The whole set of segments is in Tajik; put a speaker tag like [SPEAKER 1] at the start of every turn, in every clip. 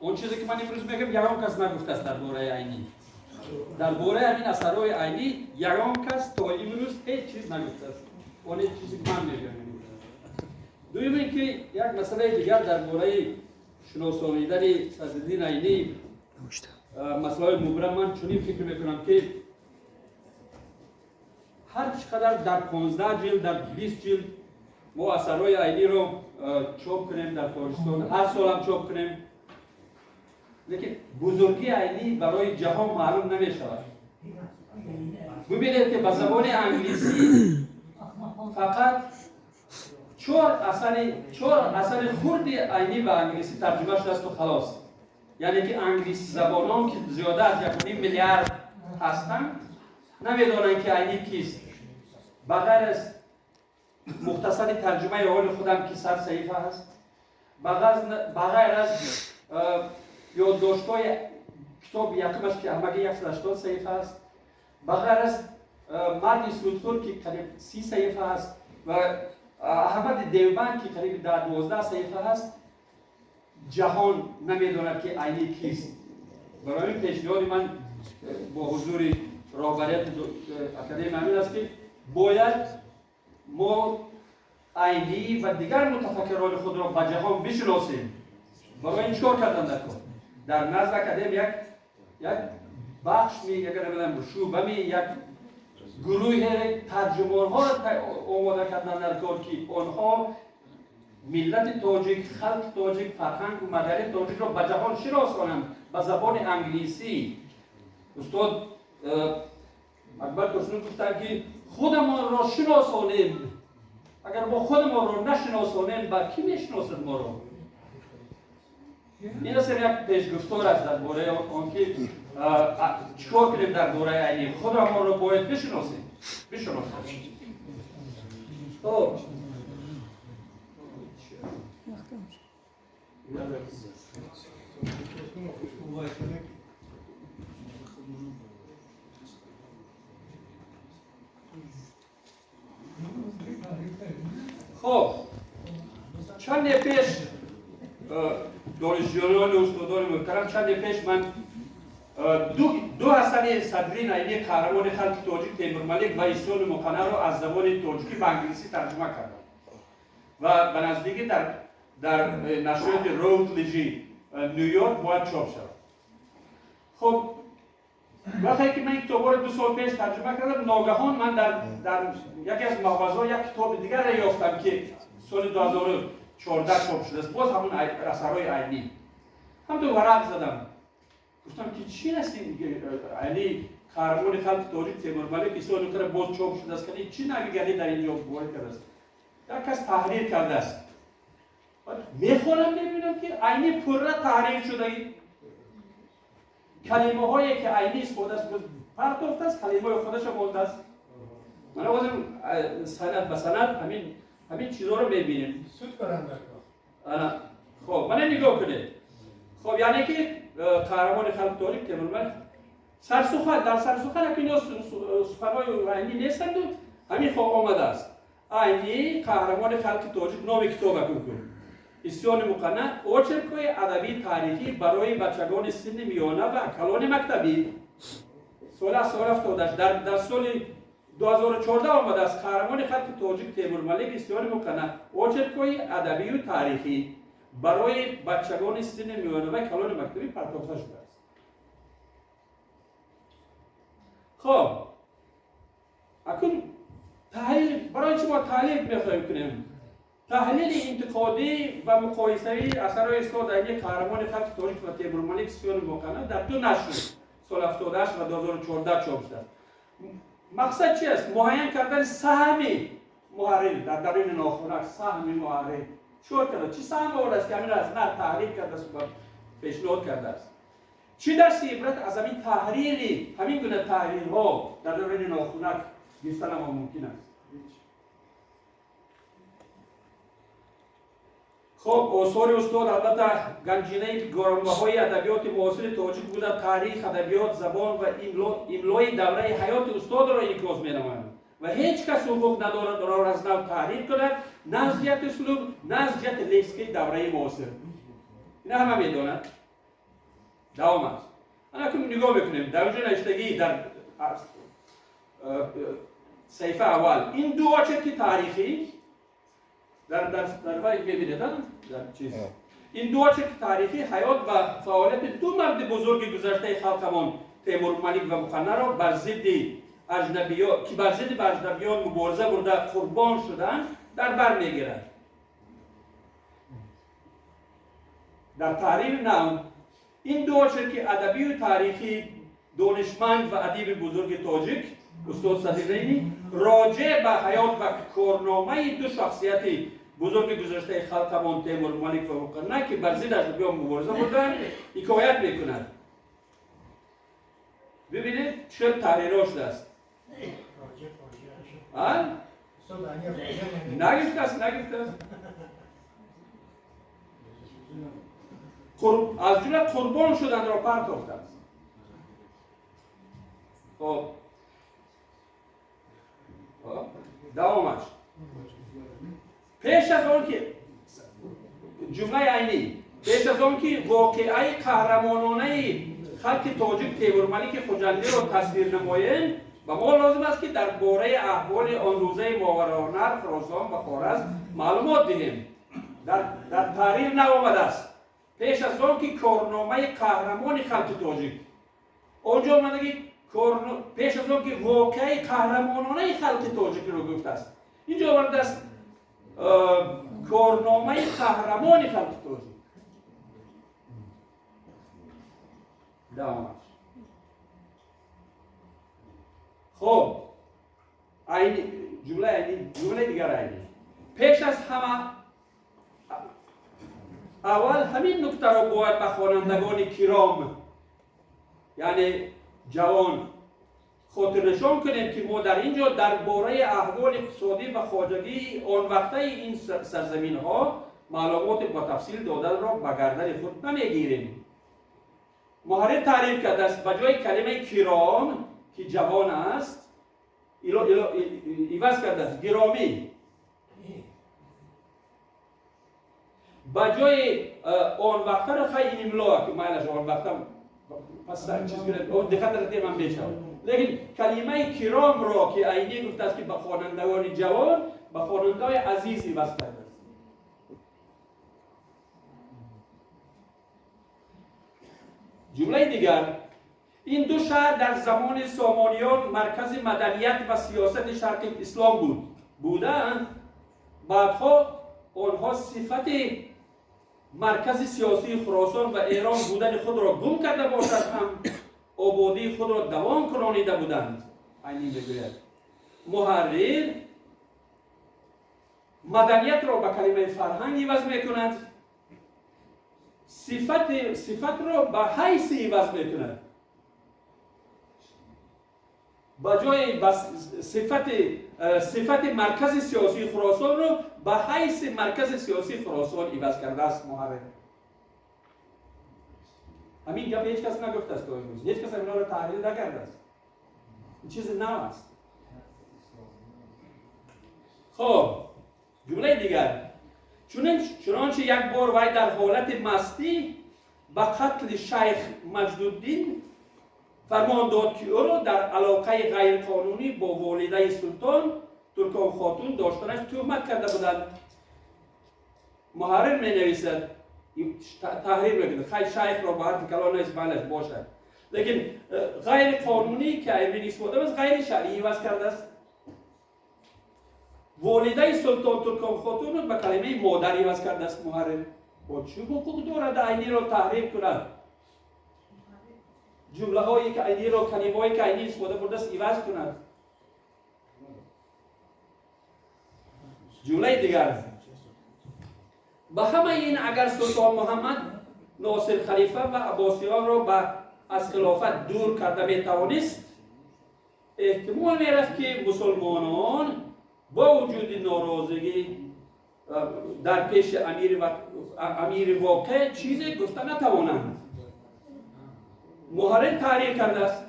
[SPEAKER 1] Он чизе ки ман имрӯз мегӯям, ягон кас нагуфтааст дар бораи Айнӣ. Дар бораи ҳамин асарҳои Айнӣ ягон кас то имрӯз ҳеҷ чиз нагуфтааст. Он чизе ки ман мегӯям. Дуюм ин ки як масъалаи дигар дар бораи шиносонидани Садриддин Айнӣ, масъалаҳои мубрам, ман чунин фикр мекунам, ки ҳар чӣ қадар дар 15 ҷилд, дар 20 ҷилд мо асарҳои Айниро чоп кунем дар Тоҷикистон, ҳар солам чоп кунем, лекин бузургии Айнӣ барои ҷаҳон маълум намешавад. Бубинед, ки ба забони англисӣ фақат чор асари хурди Айнӣ ба англисӣ тарҷума шудааст, халос. Яъне ки англисзабонон, ки зиёда аз 1,5 миллиард ҳастанд, намедонанд, ки Айнӣ кист. Ба ғайр аз мухтасари тарҷумаи ҳоли худам, ки 100 саҳифа ҳаст, ба ғайр аз ёддоштҳои китоби якумаш, ки ҳамагӣ 180 саҳифа аст, ба ғайр аз Марди судхӯр, ки қариб 30 саҳифа аст, ва Аҳмади Девбанд, ки қариби 10-12 саҳифа ҳаст, ҷаҳон намедонад, ки Айнӣ кист. Барои ин пешниҳоди ман бо ҳузури роҳбарияти академия ҳамин аст, ки бояд мо Айнӣ ва дигар мутафаккирони худро ба ҷаҳон бишиносем. Барои ин чӣ кор кардан дар кор? Дар назди академия як бахш ми, як, намедонам, шӯъба ми, як гурӯҳе тарҷумонҳоро омода кардан дар кор, ки онҳо миллати тоҷик, халқи тоҷик, фарҳангу маданияти тоҷикро ба ҷаҳон шиносонанд ба забони англисӣ. Устод Акбар Турсунов гуфтанд, ки худамонро шиносонем. Агар мо худамонро нашиносонем, ба кӣ мешиносад моро? Ин аслан як пешгуфтор аст дар бораи он ки чӣ кор кунем дар бораи Айнӣ. Худамонро бояд бишиносем. Хоб. Хоб, чанде пеш, донишҷӯёну устодони муҳтарам, чанде пеш ман ду асари Садриддин Айнӣ, Қаҳрамони халқи тоҷик Темурмалик ва Исёни Муқаннаро аз забони тоҷикӣ ба англисӣ тарҷума кардам ва ба наздикӣ дар нашриёти Роутлиҷи Ню-Йорк бояд чоп шавад. Хуб, вақте ки ман ин китобҳоро 2 сол пеш тарҷума кардам, ногаҳон ман дар яке аз мағозаҳо як китоби дигарро ёфтам, ки соли 2014 чоп шудааст, боз ҳамон асарҳои Айнӣ. Ҳамту варақ задам, гуфтам, ки чӣ аст ин Айнӣ, Қаҳрамони халқи тоҷик Темурмалик, Исёни Муқанна боз чоп шудааст? Кани, чӣ навигарӣ дар ин ҷо ворид кардааст? Як кас таҳрир кардааст. Мехонам, мебинам, ки Айнӣ пурра таҳрир шудагӣ, калимаҳое ки Айнӣ истифода партофтааст, калимаҳои худаша мондааст. Мана ҳозир санад ба санад ҳамин чизҳоро мебинем. Хоб, мана нигоҳ кунед. Хоб, яъне ки Қаҳрамони халқи тоҷик Темурмалик, сарсухан, дар сарсухан ки ино суханҳои Айнӣ нестанду, ҳамин хо омадааст: Айнӣ, Қаҳрамони халқи тоҷик, номи китоба кун. Исёни Муқанна, очеркҳои адабии таърихӣ барои бачагони синни миёна ва калони мактабӣ, соли 1978. Дар соли 2014 омадааст: Қаҳрамони халқи тоҷик Темурмалик, Исёни Муқанна, очеркҳои адабию таърихӣ барои бачагони синни миёна ва калони мактабӣ партофта шудааст. Хоб, акун таҳлил. Барои чӣ мо таҳлил мехоҳем кунем? Таҳлили интиқодӣ ва муқоисавии асарҳои устод Айнӣ, Қаҳрамони халқи тоҷик ва Темурмалик, Исёни Муқанна, дар ду нашр, соли 78 ва 2014 чоп шудааст. Мақсад чи аст? Муайян кардани саҳми муҳаррир дар даруни нохунак. Саҳми муҳаррир чикор карда, чӣ саҳм овардааст, ки ҳамин аз на таҳрир кардааст ва пешниҳод кардааст? Чӣ дарси ибрат аз ҳамин таҳрири, ҳамин гуна таҳрирҳо дар даруни нохунак гирифтан мумкин аст? Хоб, осори устод албатта ганҷинаи гаронбаҳои адабиёти муосири тоҷик буда, таърих, адабиёт, забон ва имлои давраи ҳаёти устодро инъикос менамоянд ва ҳеҷ кас ҳуқуқ надорад онҳоро аз нав таҳрир кунад, на аз ҷиҳати услуб, на аз ҷиҳати лексикаи давраи муосир. Ина ҳама медонад. Давом аст. Ана нигоҳ мекунем дар онҷо навиштагӣ дар саҳифа аввал ин ду очерки таърихӣ дар вай мебинед, дар чиз ин ду очерки таърихӣ ҳаёт ва фаъолияти ду марди бузурги гузаштаи халқамон Темурмалик ва Муқаннаро бар зидди аҷнабиён ки бар зидди аҷнабиён мубориза бурда қурбон шуданд дар бар мегирад. Дар таҳрири нав ин ду очерки адабию таърихӣ донишманд ва адиби бузурги тоҷик устод Садриддин роҷеъ ба ҳаёт ва корномаи ду шахсияти бузурги гузаштаи халқамон Темурмалик ва Муқанна ки бар зидди аҷнабиён мубориза бурданд ҳикоят мекунад. Бибинед чӣ таҳрирҳо шудааст. Нагифтааст, нагифтааст. Аз ҷумла қурбон шуданро партофтааст. Хоб, давомаш. Пеш аз он ки ҷумлаи айнӣ, пеш аз он ки воқеаи қаҳрамононаи халқи тоҷик Темурмалики Хуҷандиро тасвир намоем, ба мо лозим аст ки дар бораи аҳволи он рӯзаи Мовароуннаҳр, Хуросон ва Хоразм маълумот диҳем. Дар таҳрир наомадааст. Пеш аз он ки корномаи қаҳрамони халқи тоҷик онҷо омадаги пеш аз он ки воқеаи қаҳрамононаи халқи тоҷикро гуфтааст, инҷо овардааст корномаи қаҳрамони халқи тоҷик. Давомаш. Хоб, айни ҷумлаи айни, ҷумлаи дигар айни. Пеш аз ҳама аввал ҳамин нуктаро бояд ба хонандагони киром, яъне ҷавон, хотирнишон кунем ки мо дар ин ҷо дар бораи аҳволи иқтисодӣ ва хоҷагии он вақтаи ин сарзаминҳо маълумоти ба тафсил доданро ба гардани худ намегирем. Муҳаррир таъриф кардааст ба ҷои калимаи киром ки ҷавон аст иваз кардааст гиромӣ. Ба ҷои он вақтаро хай ин имло ки майлаш он вақта пас чиз кунед, диққат ратем ҳам мешавад. Лекин калимаи киромро ки айнӣ гуфтааст ки ба хонандагони ҷавон, ба хонандаҳои азиз иваз кардааст. Ҷумлаи дигар ин ду шаҳр дар замони сомониён маркази маданият ва сиёсати шарқи ислом буданд. Баъдҳо онҳо сифати маркази сиёсии Хуросон ва Эрон будани худро гум карда бошад ҳам ободии худро давом кунонида буданд. Айнӣ мегӯяд муҳаррир маданиятро ба калимаи фарҳанг иваз мекунад, сифатро ба ҳайси иваз мекунад. Ба ҷои сифати маркази сиёсии Хуросонро ба ҳайси маркази сиёсии Хуросон иваз кардааст муҳаррир. Ҳамин гап ҳеҷ кас нагуфтааст то имрӯз, ҳеҷ кас инҳоро таҳлил накардааст. Ин чизи нав аст. Хоб, ҷумлаи дигар. Чунончи як бор вай дар ҳолати мастӣ ба қатли шайх Маҷдуддин фармон дод ки ӯро дар алоқаи ғайриқонунӣ бо волидаи султон Туркон хотун доштанаш туҳмат карда буданд. Муҳаррир менависад, таҳрир мекунад, хай шайхро ба ҳарфи калон навис, майлаш бошад, лекин ғайриқонунӣ ки айбин истифода аст, ғайри шаръӣ иваз кардааст. Волидаи султон Туркон хотунро ба калимаи модар иваз кардааст муҳаррир. Бо чӣ ҳуқуқ дорад айниро таҳрир кунад? Ҷумлаҳое ки айниро, калимаҳое ки айнӣ истифода бурдааст иваз кунад. Ҷумлаи дигар. Ба ҳамаи ин агар султон Муҳаммад Носир халифа ва аббосиёнро аз хилофат дур карда метавонист, эҳтимол мерафт ки мусулмонон бо вуҷуди норозигӣ дар пеши амири воқеъ чизе гуфта натавонанд. Муҳаррир таҳрир кардааст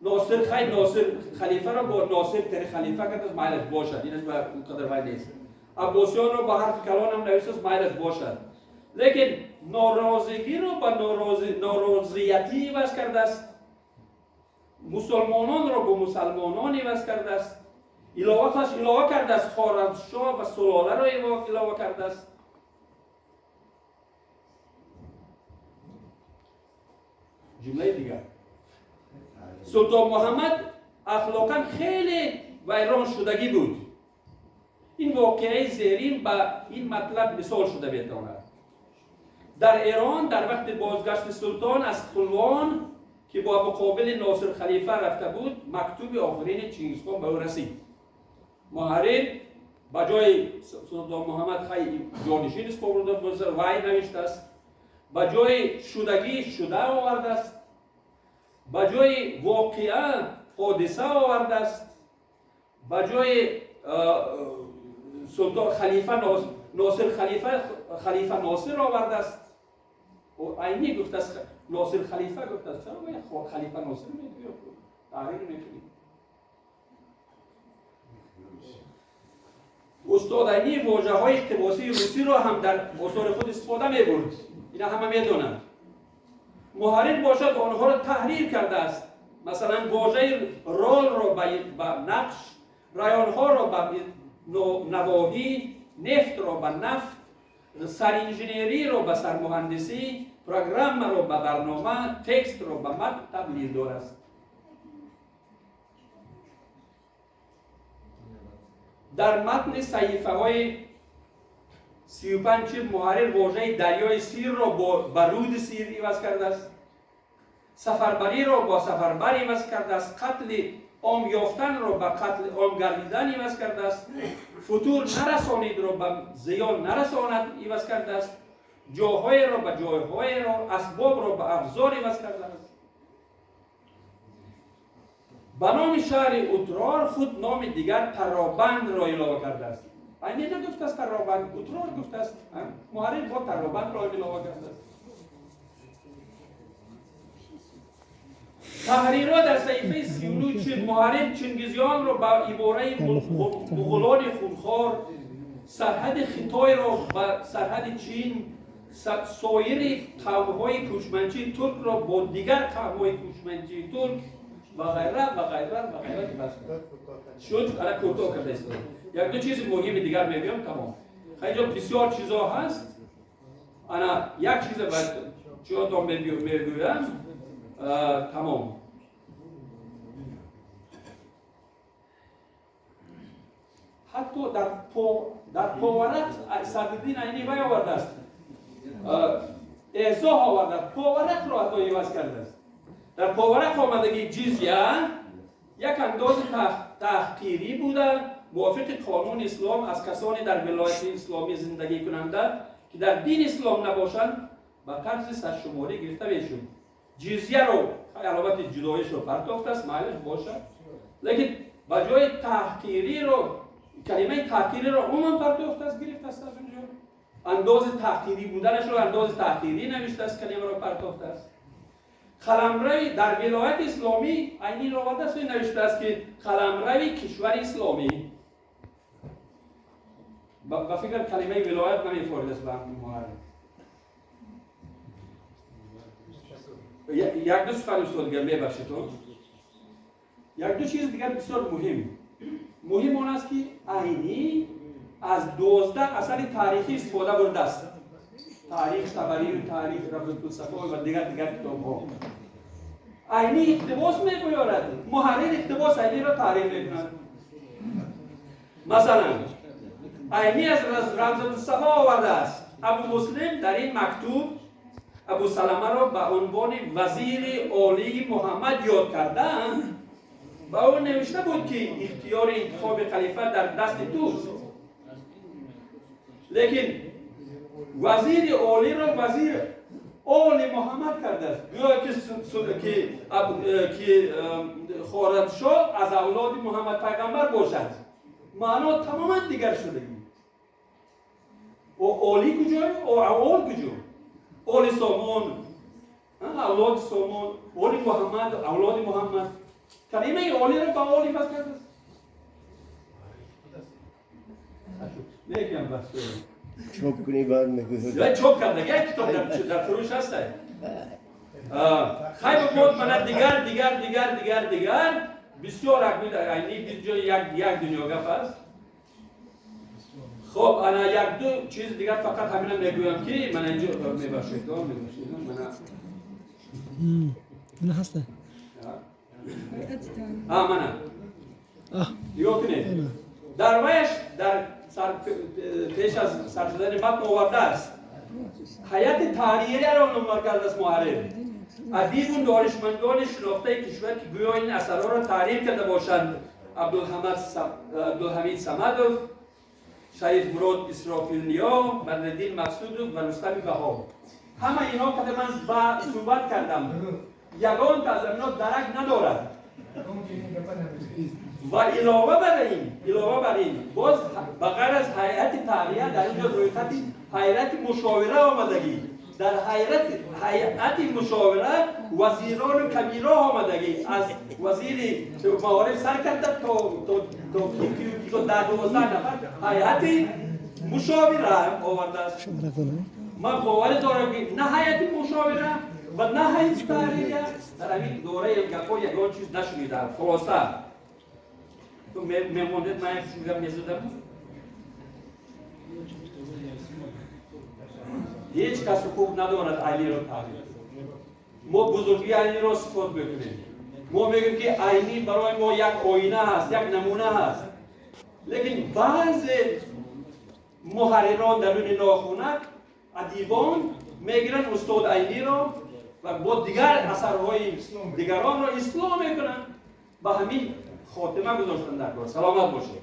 [SPEAKER 1] Носир хай Носир халифаро бо Носир тери халифа кардааст, майлаш бошад, инаш ба он қадар вай нест. Аббосиёнро ба ҳарфи калон ҳам навиштааст, майлаш бошад. Лекин норозигиро ба норозиятӣ иваз кардааст, мусулмононро бо мусалмонон иваз кардааст, илова кардааст Хоразмшоҳ ва сулоларо илова кардааст. Ҷумлаи дигар, Султон Муҳаммад ахлоқан хеле вайрон шудагӣ буд. Ин воқеаи зерин ба ин матлаб мисол шуда метавонад. Дар Эрон дар вақти бозгашти султон аз Хулвон ки бо муқобили Носир Халифа рафта буд, мактуби охирини Чингизхон ба ӯ расид. Муҳаррир ба ҷои Султон Муҳаммад хай ҷонишин супурда вай навиштааст, ба ҷои шудагӣ шуда овардааст, ба ҷои воқеа ҳодиса овардааст, ба ҷои султон халифа Носир Халифа Халифа Носир овардааст. Айнӣ гуфтааст Носир Халифа гуфтааст, чаро бояд Халифа Носир мегӯяд? Таҳрир мекунӣ. Устод Айнӣ вожаҳои иқтибосии русиро ҳам дар осори худ истифода мебурд. Ина ҳама медонанд. Муҳаррир бошад онҳоро таҳрир кардааст. Масалан вожаи ролро ба нақш, районҳоро ба навоҳӣ, нефтро ба нафт, саринженериро ба сармуҳандисӣ, программаро ба барнома, текстро ба матн таблиғ дорад. Дар матни саҳифаҳои 35 муҳаррир вожаи дарёи Сирро ба руди Сир иваз кардааст, сафарбариро бо сафарбар иваз кардааст, қатли ом ёфтанро ба қатли ом гардидан иваз кардааст, футур нарасонидро ба зиён нарасонад иваз кардааст, ҷоҳоеро ба ҷойҳоеро, асбобро ба абзор иваз кардааст. Ба номи шаҳри Утрор худ номи дигар Таробандро илова кардааст. Айнӣ нагуфтааст Таробанд, Утрор гуфтааст. Муҳаррир бо Таробандро илова кардааст. Таҳрирҳо дар саҳифаи 39 муҳаррир Чингизиёнро ба ибораи муғулони хунхор, сарҳади Хитойро ба сарҳади Чин, соири қавмҳои кӯчманчии туркро бо дигар қавмҳои кӯчманчии турк ва ғайра ва ғайра ва ғайра иваз кард. Шуд, ана кӯтоҳ карда истода. Як ду чизи муҳими дигар мегӯям, тамом. Хеле бисёр чизо ҳаст. Ана як чиза ба чиётон мегӯям, тамом. Ҳатто дар поварат Садриддин Айнӣ вай овардааст, эзоҳ овардааст, поварақро ҳатто иваз кардааст. Дар поварақ омадагӣ ҷизя як андози таҳқирӣ буда, мувофиқи қонуни ислом аз касоне дар вилояти исломӣ зиндагӣ кунанда ки дар дини ислом набошанд ба тарзи саршуморӣ гирифта мешуд. Ҷизяро аломати ҷудоишро партофтааст, майлаш бошад, лекин ба ҷои таҳқириро калимаи таҳқириро умуман партофтааст, гирифтааст аз онҷо. Андози таҳқирӣ буданашро андози таҳқирӣ навиштааст, калимаро партофтааст. Қаламрави дар вилояти исломӣ айнӣ овардааст, навиштааст ки қаламрави кишвари исломӣ. Ба фикр калимаи вилоят намефоридааст ба муҳаррир. Як ду сухан устод дигар мебахшед. Як ду чиз дигар бисёр муҳим. Муҳим он аст ки Айнӣ аз 12 асари таърихӣ истифода бурдааст. Таърих Табарӣ, таърих Равзатулсафо ва дигар китобҳо. Айнӣ иқтибос мебиёрад, муҳаррир иқтибос Айниро таҳрир мекунад. Масалан, Айнӣ аз Равзатулсафо овардааст. Абу Муслим дар ин мактуб Абу Саламаро ба унвони вазири олии Муҳаммад ёд кардаанд. Ба ӯ навишта буд ки ихтиёри интихоби халифа дар дасти туст. Лекин вазири олиро вазир оли Муҳаммад кардааст. Гӯё ки Хоразмшоҳ аз авлоди Муҳаммад пайғамбар бошад. Маъно тамоман дигар шудагӣ. Оли куҷо? Ол куҷо? Оли Сомон, авлоди Сомон, оли Муҳаммад, авлоди Муҳаммад. Калимаи олиро ба ол иваз кардааст. Мегӯям бас.
[SPEAKER 2] Чоп кунӣ, баъд мегӯяд.
[SPEAKER 1] Чоп карда, як китоб дар фурӯш ҳаста. Хайр, боз мана дигар, дигар, дигар, дигар, дигар бисёр. Айни ҷо як дунё гап аст. Хоб, ана як ду чиз дигар, фақат ҳамина мегӯям, ки мана инҷо, мебахшед, мебахшед, мана.
[SPEAKER 3] Ина ҳаста.
[SPEAKER 1] А, мана нигоҳ кунед, дар ваяш, дар пеш аз сар шудани матн овардааст, ҳайати таҳририяро номбар кардааст муҳаррир: адибу донишмандони шинохтаи кишвар, ки гӯё ин асарҳоро таҳрир карда бошанд: Абдулҳамид Самадов, Шарифмурод Исрофилниё, Бадриддин Мақсудов ва Рустами Баҳо. Ҳама инҳо када ман ба суҳбат кардам, ягонта аз инҳо дарак надорад. Ва илова бар ин, боз ба ғайр аз ҳайати таҳрия дар инҷо рӯйхати ҳайати мушовира омадагӣ. Дар ҳайати мушовира вазирону кабиро омадагӣ, аз вазири маориф сар карда то 10-12 нафар ҳайати мушовира овардааст. Ман боварӣ дорам, ки на ҳайати мушовира ва на ҳайати таҳририя дар ҳамин дораи гапҳо ягон чиз нашунидам. Хулоса, мемонед, ман як чиз гап мезадам. Ҳеҷ кас ҳуқуқ надорад Айниро таҳрир. Мо бузургии Айниро сифот мекунем. Мо мегӯем, ки Айнӣ барои мо як оина ҳаст, як намуна ҳаст, лекин баъзе муҳаррирон даруни нохунак адибон мегиранд устод Айниро ва бо дигар асарҳои дигаронро ислоҳ мекунанд. Ба ҳамин хотима гузоштан дар кор. Саломат бошед.